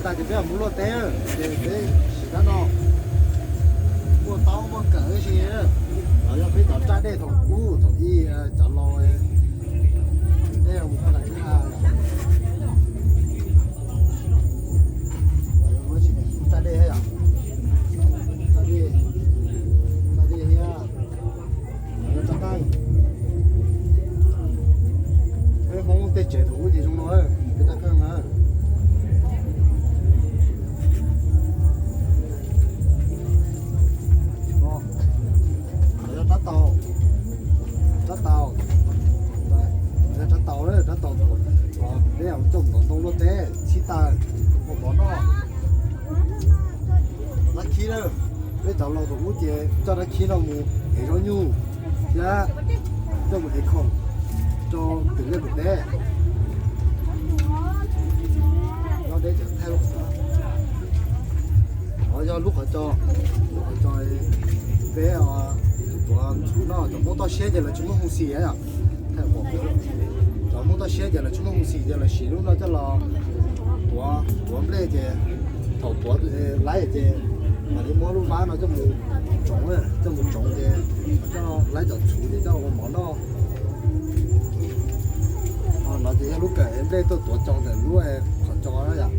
Tag ces peb mus luaj teb, ces peb sim rab no, muaj taub muaj kawm ib si. Los yog peb cov raj dej thaum ub thaum ub, cov laus dej mus qhov ntawd thiab. Raj dej, raj dej, raj dej thiab. Peb Hmoob tej tsev thaum ub ces zoo no, peb raj qeej na. Yog rab taus, rab taus, yog rab taus, rab taus thaum peb coj mus ntov ntoo luaj teb, txhib taws, ua mov noj. Rab khib na, peb cov laus thaum ub ces coj rab khib no mus ev zaub nyuj thiab coj mus ev khoom rau pem liaj pem teb. Nyob deb ces thaij lub qhov, qhov yog lub qhov co, lub qhov co peb tuav ntxhuv no. Cov Hmoob toj siab ces lawv tsis muaj hoo xis os. Cov Hmoob toj siab ces lawv tsis muaj hoo xis ces lawv siv lub no coj los tuav, tuav nplej ces thaum tuav laib ces mam li muab lub vab no coj mus tsoov, coj mus tsoov ces coj laib cov txhuv ces coj ua mov noj. Ho no ces yog lub kawm nplej tuaj tuav co ntawm lub qhov co na yom.